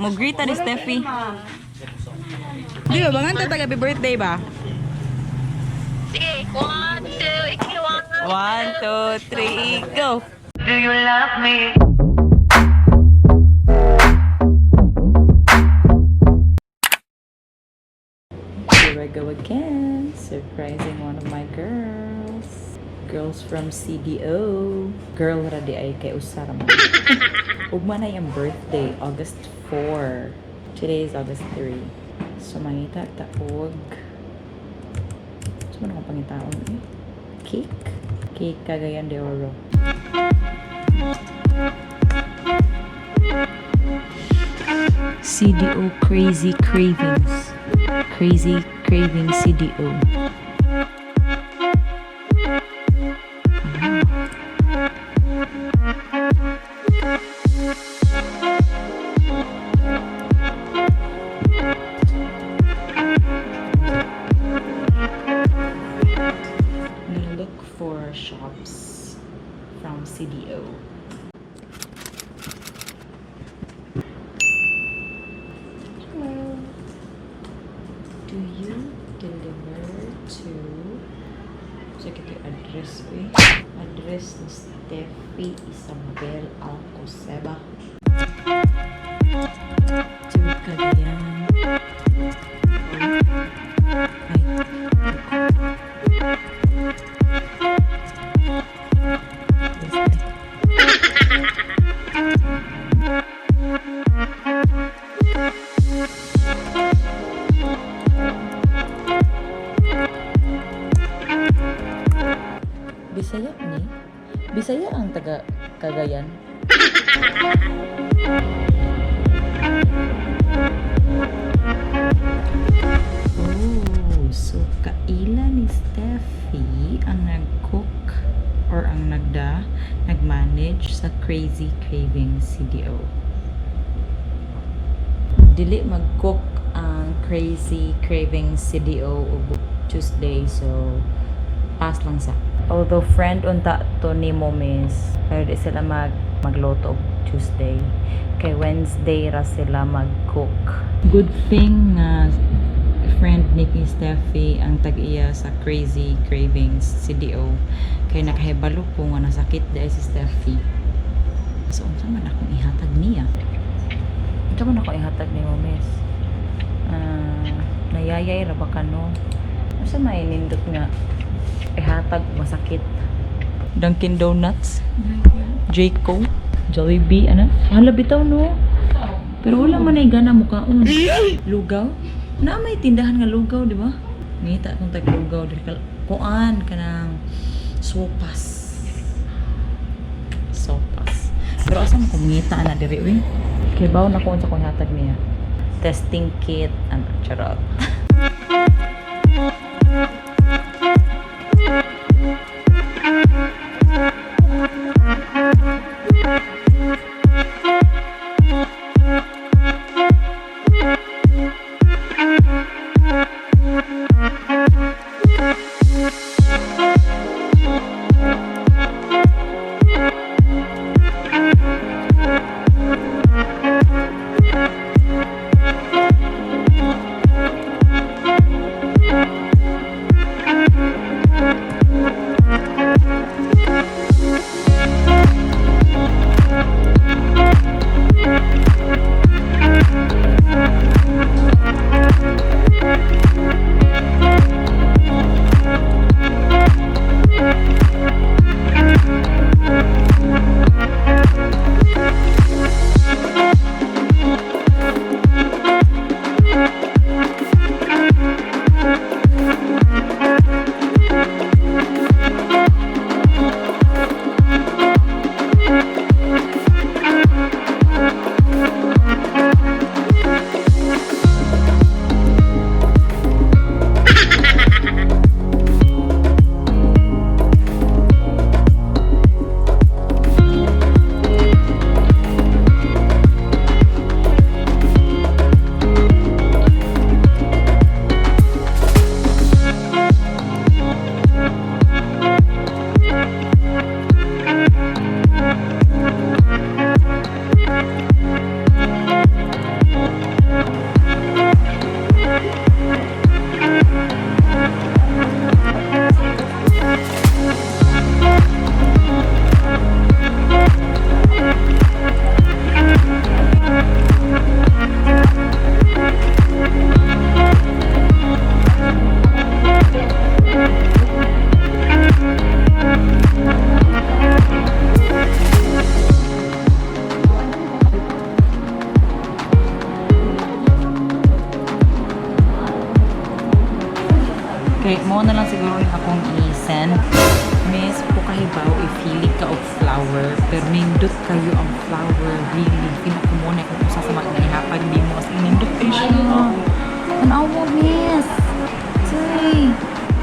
Mo greet ni Steffi. Di ba bangan ta happy birthday ba? Sige, one, two, one. One, two, three, go. Do you love me? Here I go again, surprising one of my girls. Girls from CDO. Girl ra di ay kay usa ra man. Ugma na yung birthday, August 4. Today is August 3. So mangita ta og, so man akong pangitaon eh. Cake? Cake Cagayan de Oro. CDO Crazy Cravings. Crazy Craving CDO. I'm gonna look for shops from CDO. Hello. Do you deliver to, so ito yung address ko eh. Address ni Steffi Isabel Alcoseba. To Cagayan. Ay. Bisaya ni? Bisaya ang taga Cagayan? Oh, so kaila ni Steffi ang nag-cook or ang nag-manage sa Crazy Cravings CDO. Dili mag-cook ang Crazy Cravings CDO ug Tuesday, so pass lang sa. Although friend unta to ni mo miss, pero di sila magluto og Tuesday. Kay Wednesday ra sila mag-cook. Good thing nga friend ni kay Steffi ang tag-iya sa Crazy Cravings CDO. Kay nakahibalo ko nga nasakit dahil si Steffi. So unsa man akong ihatag niya? Unsa man ako ihatag nimo, miss? Ah, nayayay ra ba ka no? Unsa may nindot nga ihatag masakit? Dunkin Donuts, Jayco, Jollibee, ano? Hala bitaw no. Pero wala man ay gana mukaon. Lugaw? Na may tindahan nga lugaw, di ba? Ngita akong tag lugaw diri ka kuan kanang sopas. Sopas. Pero asa man ko mangita na diri uy? Kay baw na ko unsa kong hatag niya. Testing kit, ano, charot. Okay, mo na lang siguro ni akong i-send. Miss, po kahibaw if hilig ka og flower, pero nindot kayo ang flower, really. Feel ako mo na kung usa sa mga nahihapag di mo kasi nindot kayo siya. Tanaw mo, miss. Say,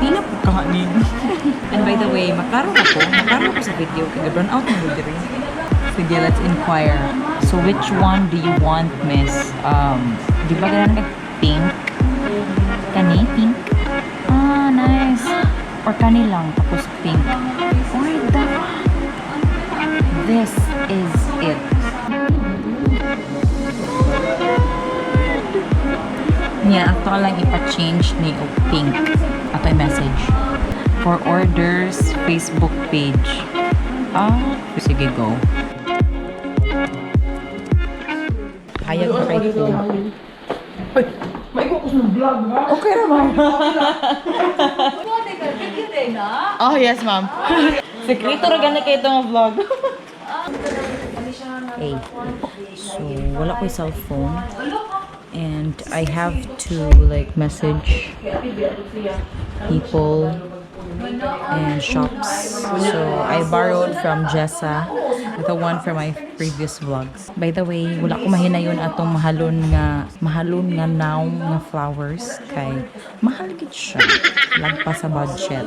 pila po ka ni. And by the way, maklaro na ko. Maklaro ko sa video kay brown out na diri. Sige, let's inquire. So which one do you want, miss? Di ba ganun ka pink? Kani, pink? Ah, nice. Or kani lang, tapos pink. Or the... This is it. Niya, ato lang ipa-change ni og pink. Ato message. For orders, Facebook page. Ah, sige, go. Hayag na kay ko. Okay naman. Oh, yes, ma'am. Sekreto ra gani kay itong vlog. Hey, so wala ko'y cellphone and I have to like message people and shops. So I borrowed from Jessa, the one from my previous vlogs. By the way, wala ko mahinayon atong mahalon nga naong nga flowers kay mahal gid siya. Lagpas sa budget.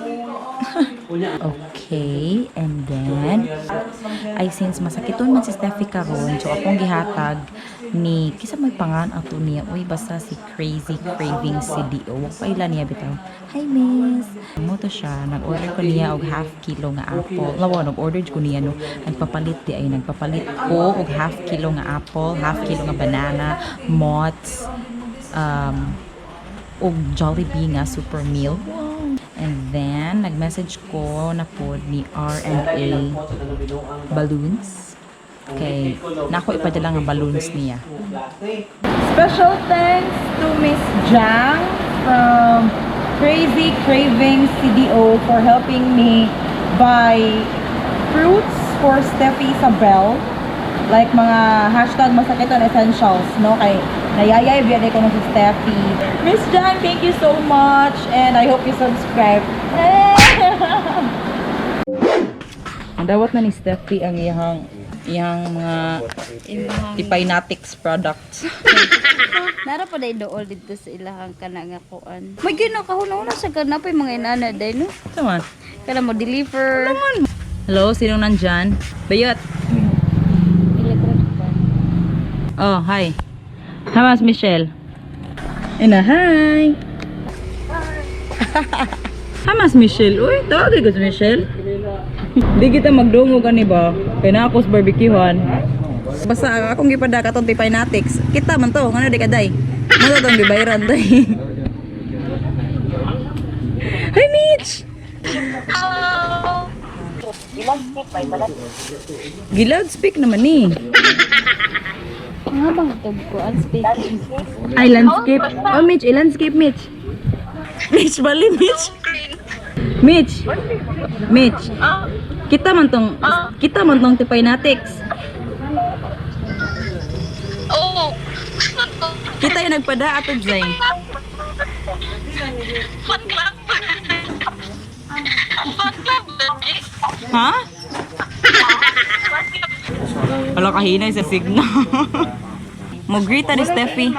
Okay, and then ay since masakiton man si Steffi karon, so akong gihatag ni kisa may pangan ato niya, uy, basta si Crazy Craving CDO. Wa pa ila niya bitaw. Hi, miss. Mo to siya, nag-order ko niya og half kilo nga apple. Lawa nag-order ko niya, no. Nagpapalit di ay nagpapalit ko og half kilo nga apple, half kilo nga banana, mots, og Jollibee nga super meal. And then, nag-message ko na po ni R&A Balloons. Okay, nako ipadala nga balloons niya. Special thanks to Miss Jang from Crazy Craving CDO for helping me buy fruits for Steffi Isabel. Like mga #masakiton essentials, no? Kay nayayay biyan ko si Steffi. Miss Jang, thank you so much and I hope you subscribe. Ang dawat na ni Steffi ang iyang iyang mga Tipaynatics products. Nara pa day dool dito sa ilahang kana nga kuan. May ginakahuna-huna sa kana pa yung mga inana day, no? Sama. Kana mo deliver. Hello, sino nandyan? Bayot. Electric fan. Oh, hi. Hi, Mas Michelle. Ina, hi. Hi, Mas Michelle. Uy, tawag ko si Michelle. Di kita magdungog ani ba? Kay na ako sa barbecuehan. Basta akong gipada katong Tipaynatics. Kita man to, ngano di ka day? Mo to tong gibayran day. Hi, Mitch. Hello. Giloud speak naman ni. Nga bang tug kuan speaking? Ay, landscape. Oh, Mitch, i-landscape, Mitch. Mitch, bali, Mitch. Mitch. Mitch. Kita man tong Tipaynatics. Oh. Kita yung nagpada ato Zay. Fan club. Fan club. Ha? Wala kahinay sa signal. Mo-greet ta ni Steffi.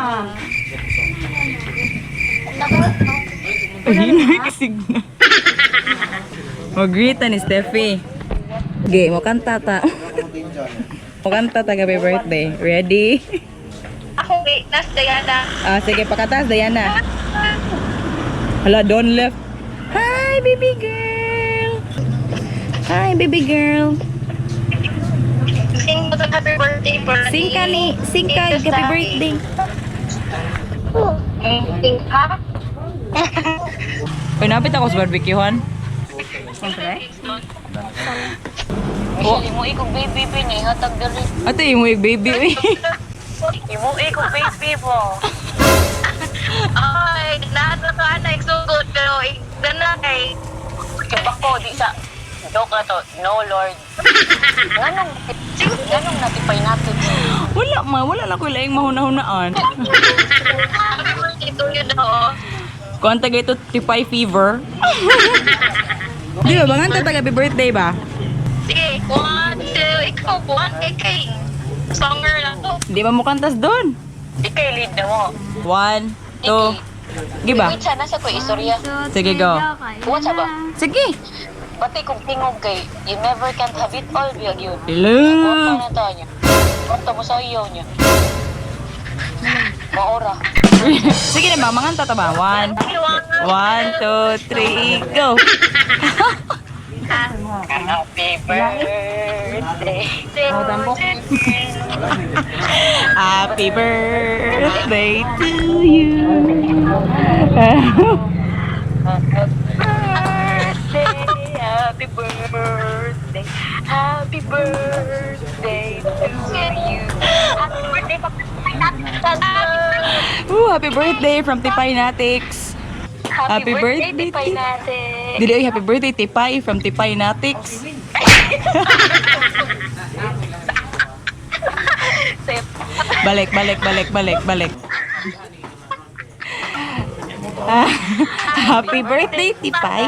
Kahinay ka signal. Mo-greet ta ni Steffi. Okay, mo kanta ta. Mo kanta ta happy birthday. Ready? Ako, wait, nas Diana. Ah, sige, pakatas, Diana. Hala, don't left. Hi, baby girl. Hi, baby girl. Sing mo sa happy birthday for Sing ka ni, sing ka, happy birthday. Sing ka? Pinapit ako sa barbecuehan. Oh. Imo ikong baby pin eh, hatag dali. Ate, imo yung baby. Uy. Imo ikong baby mo. Ay, nasa ka na sugod pero dana kay Bako, di sa joke na to. No, Lord. Nganong natipay natin? Wala ma, wala lang ko ilaing mahuna-hunaan. Happy birthday to you daw. Kuan taga ito, Tipay fever. Di ba, manganta taga happy birthday ba? Sige, one, two, ikaw, one, kay. Songer lang to. Di ba mo kantas doon? Ikay lead na mo. One, two, giba? Wait, sana sa ko istorya. Sige, go. Kuha sa ba? Sige. Pati kung tingog kay, you never can't have it all, biyag yun. Hello. Kuha pa na to niya. Kanta mo sa iyo niya. Maora. Sige na ba, manganta ta ba? One, one, two, three, go. Happy birthday. Happy birthday to you. Birthday, happy birthday, happy birthday to you. Happy birthday, Papa. Ooh, happy birthday from Tipay Natics. Happy birthday, Tipay Ti- natin. Dili oy, happy birthday Tipay from Tipay Natics. Balik, balik, balik, balik, balik. Ah, happy birthday Tipay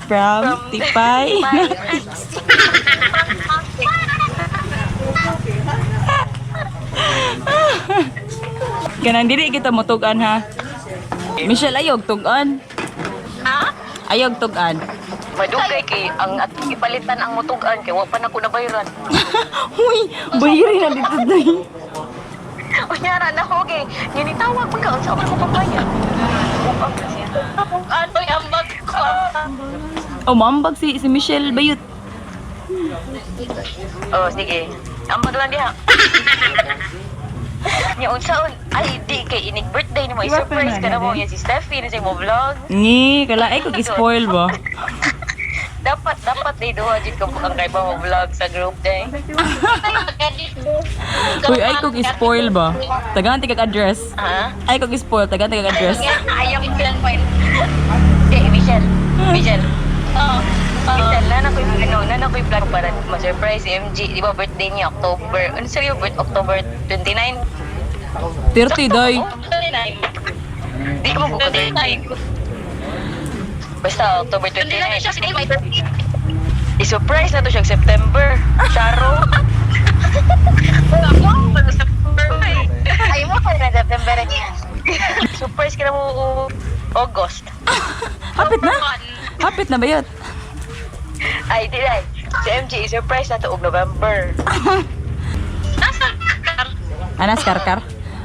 from Tipay Natics. Kanang dili kita mo tugan ha. Michelle, ayog tugan. Ha? Ayog tugan. Madugay kay ang atong ipalitan ang mutugan kay wa pa na ko nabayran. Huy, bayri na dito day. Unya ra na ko kay ginitawag man ka unsa man ko papaya. Upang kasi. Ano'y ambag ko. Oh, mambag si Michelle Bayut. Oh, sige. Ambag lang diha. Nya unsaon ay di kay inig birthday nimo, surprise ka na mo yan si Steffi na sa mo vlog. Ni, kala ay kog spoil ba. Dapat di duha jud ka ang kay ba mo vlog sa group day. Uy, ay kog spoil ba. Tagaan ti kag address. Ha? Ay kog spoil, tagaan ti kag address. Ayaw ko yan, fine. Di, Michelle. Michelle. Oo. Michelle, na ko'y ano, na ko'y plan para ma-surprise si MG. Di ba birthday niya October? Ano sa'yo birth October 29? 30 day. Di ko mabukutin. Basta October 29. I-surprise na to siya September. Charo. Ay mo pa na September niya. Surprise ka na mo August. Hapit na. Hapit na bayot. Ay, di ay. Si MG, i-surprise na to og November. Anas karkar.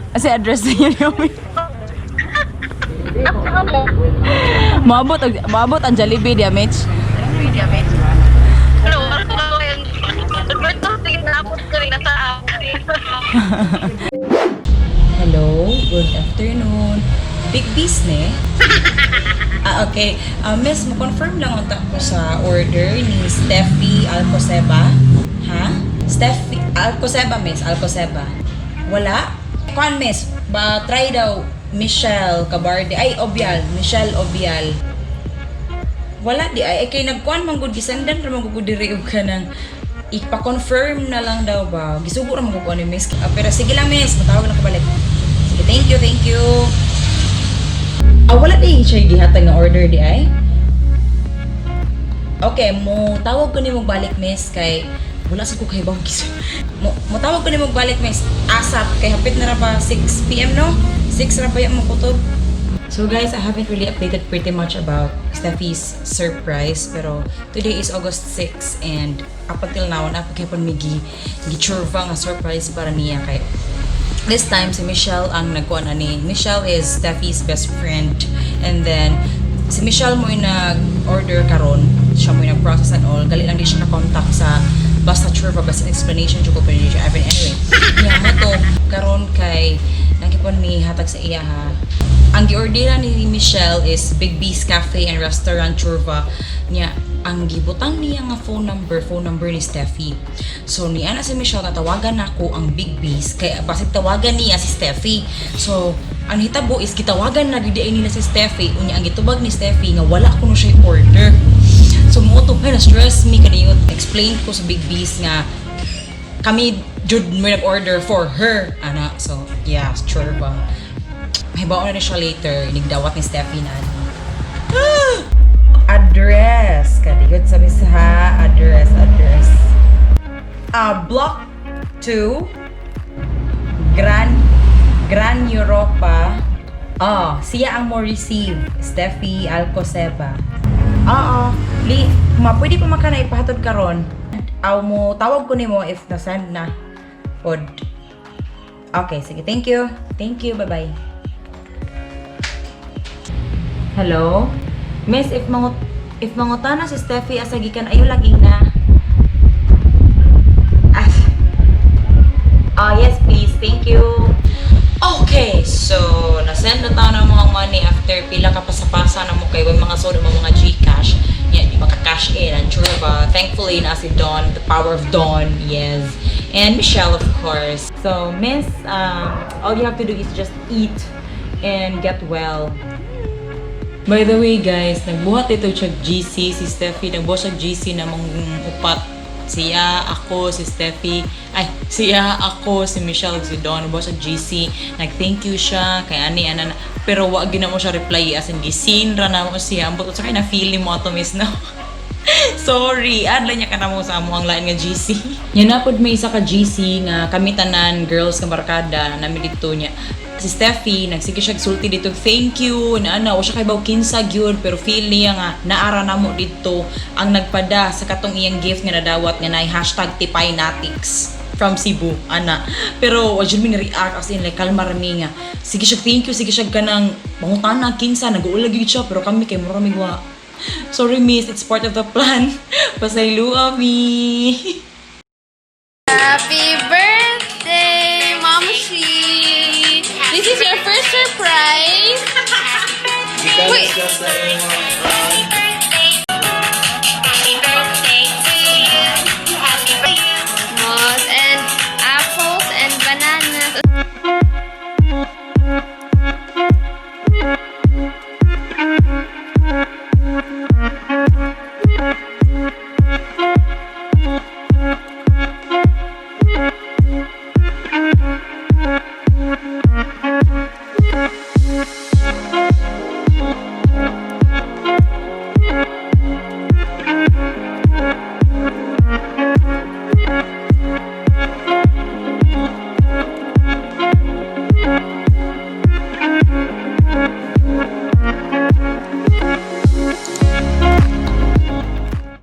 Kasi address niya niyo. Maabot ang Jollibee dia, Mitch. Hello, good afternoon. Big business. Ah, okay. Ah, miss, mo-confirm lang unta ko sa order ni Steffi Alcoseba. Ha? Steffi Alcoseba, miss. Alcoseba. Wala? Kuan, miss. Ba, try daw Michelle Cabarde. Ay, Obial. Michelle Obial. Wala di ay, ay kay nagkuan man gud, gisendan ra man gud diri og kanang ipa-confirm na lang daw ba. Gisugo ra man gud ko ni miss. Ah, pero sige lang, miss, matawag na ko balik. Sige, thank you, thank you. Ah, wala di siya gihatag nga order di ay. Okay, mo tawag ko nimo balik, miss, kay wala sa ko kay bang gis. Mo tawag ko nimo balik, miss, ASAP kay hapit na ra pa 6 PM no? 6 ra pa yung mo kutob. So guys, I haven't really updated pretty much about Steffi's surprise, pero today is August 6 and up until now naa pa gyapon mi gi gichurva nga surprise para niya kay this time si Michelle ang nagkuha na ni. Michelle is Steffi's best friend and then si Michelle mo yung nag-order karon, siya mo yung nag-process and all, gali lang di siya na-contact sa basta churva, basta explanation jud ko pero siya ever. Anyway, niya mo to karon kay nagipon mi hatag sa iya ha. Ang gi-order ni Michelle is Big B's Cafe and Restaurant Churva niya. Ang gibutang niya nga phone number ni Steffi. So ni ana si Michelle, natawagan nako ang Big B's kay basig tawagan niya si Steffi. So ang hitabo is gitawagan na gid ay nila si Steffi, unya ang gitubag ni Steffi nga wala kuno siya order. So mo to kay na stress mi kaniyot explain ko sa Big B's nga kami jud mo nag-order for her ana. So yeah, sure ba. Mahibaw na ni siya later, inigdawat ni Steffi na. Address. Kadiyot sa miss ha. Address, address. Ah, Block 2, Grand Europa. Ah, siya ang mo receive. Steffi Alcoseba. Oo. Li, ma pwede pa man ka na ipahatod karon. Aw mo tawag ko nimo if na-send na. Pod. Okay, sige. Thank you. Thank you. Bye-bye. Hello? Miss, if mangutana si Steffi asa gikan ayo lagi na. Ah, ah, yes please. Thank you. Okay, so nasend na tayo ng mga money after pila ka pasapasa na mo kay way mga sold mo mga GCash. Yeah, di maka-cash in. Ang sure ba? Thankfully, na si Dawn, the power of Dawn, yes. And Michelle, of course. So, miss, all you have to do is just eat and get well. By the way, guys, nagbuhat ito siya GC, si Steffi, nagbuhat siya GC na mong upat. Siya, ako, si Steffi, ay, siya, ako, si Michelle, si Don, nagbuhat siya GC. Nag-thank you siya, kay ani, ana, pero wag gina mo siya reply, as in, gisin ra na mo siya. Ambot, sa kay na-feel mo ato, miss, no? Sorry, adla niya ka na mo sa amo ang lain nga GC. Nya na pod may isa ka GC nga kami tanan girls nga barkada nami didto niya. Si Steffi nagsige siya sulti dito, "Thank you," na ana wa siya kay baw kinsa gyud, pero feel niya nga naara namo didto ang nagpada sa katong iyang gift nga nadawat nga naay #TipayNatics from Cebu, ana. Pero wa jud mi react, as in like kalma ra mi nga. Sige siya thank you, sige siya kanang mangutana kinsa nag-uulag gyud siya, pero kami kay mura mi wa. Sorry miss, it's part of the plan. Pasayloa mi. Happy birthday, Momshi! This is your first surprise. Wait.